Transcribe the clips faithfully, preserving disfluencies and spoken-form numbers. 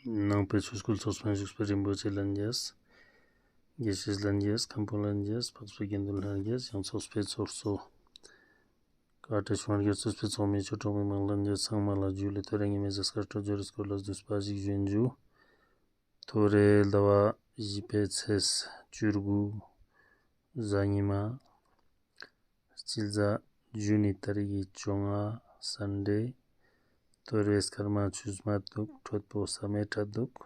ནང་པའི་ཆོས་སྐུལ་ཚོགས་པའི་བཞུགས་པའི་རིན་པོ་ཆེ་ལྷན་རྒྱས། དགེ་བཤེས་ལྷན་རྒྱས། མཁན་པོ་ལྷན་རྒྱས། འཕགས་པའི་དགེ་འདུན་ལྷན་རྒྱས། ཡང་ཚོགས་པའི་ཚོགས་གཙོ། བཀའ་དྲིན་ཆེ་བ་དགེ་ཚུལ་ཚོགས་མི་ཆོས་གྲོགས་མི་མང་ལྷན་རྒྱས་ཚང་མ་ལ་ཇུ་ལེ། ཐོ་རེ་ཉི་མའི་གཟའ་སྐར་འཕྲོད་སྦྱོར་རི་སྐོར་ལ་བསྡུས་པ་ཞིག་ཞུ་ཨིན་ཇུ། ཐོ་རེ་ཟླ་བ་བཞི་པའི་ཚེས་བཅུ་དགུ་གཟའ་ཉི་མ། སྤྱི་ཟླ་ཇུན་ནི་ཏ་རིག་གི་བཅོ་ལྔ་སན་ཌེ། ཐོ་རེ་སྐར་མ་ཆུ་མ་དུག་འཕྲོད་པོ་ས་མེ་འཕྲད་དུག་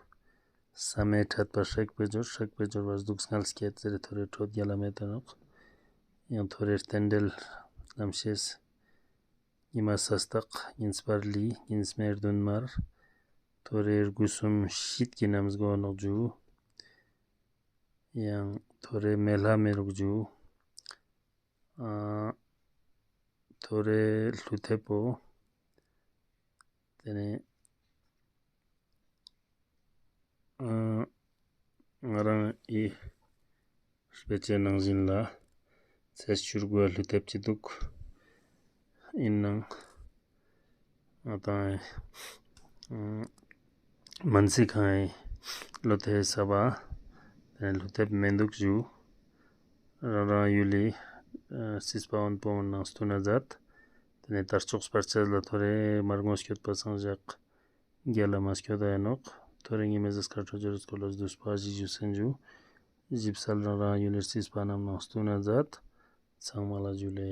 ས་མེ་འཕྲད་པ་སྲེག་པའི་སྦྱོར། སྲེག་པའི་སྦྱོར་བ་སྡུག་བསྔལ་སྐྱེད་ཟེར། ཐོ་རེ་འཕྲོད་རྒྱལ་ལ་མེད་དོ་ནོག་ཡང་ཐོ་རེ་རྟེན་འབྲེལ་རྣམ་ཤེས་ཉི་མ་ས་སྟག་ཉིན་སྤར་ལི། ཉིན་སྨེ་བདུན་དམར། ཐོ་རེ་དགུ་གསུམ་ཞིད་ཀྱི་གནམ་སྒོ་ནོག་ཇུ། ཡང་ཐོ་རེ་མེ་ལྷ་མེ་རུག་ཇུ། ཨ་ཐོ་རེ་ལྷུ་ཐེབ་པོ། ཏེ་ནེ་ཨ་ང་རང་ཨི་སྤེ་ཆའི་ནང་བཞིན་ལ་ཚེས་བཅུ་དགུ་ལྷུ་ཐེབ་ཅི་དུག་ཨིན་ནང་ང་དང་ཨ་མན་སི་ཁང་ངི་ལོ་ཐེ་ས་བ་ཏེ་ནེ་ལྷུ་ཐེབ་མེན་དུག་ཇུ། རང་རང་ཡུལ་ལི་ཨ་རྩིས་པ་འོན་པོ་ནང་སྟུན་ན་ཛད། ཏེ་ནེ་དར་ལྕོག་སྤར་ཆ་ལ་ཐོ་རེ་མར་ངོ་སྐྱོད་པ་སང་ཞག་རྒྱལ་ལ་མ་སྐྱོད་ད་ཨིན་ནོག་ཐོ་རེ་ཉི་མའི་གཟའ་སྐར་འཕྲོད་སྦྱོར་རི་སྐོར་ལ་བསྡུས་པ་ཞིག་ཞུས་ཨིན་ཇུ། ཞིབ་གསལ་རང་རང་ཡུལ་ལི་རྩིས་པ་རྣམས་ནང་སྟུན་ན་ཛད། ཚང་མ་ལ་ཇུ་ལེ།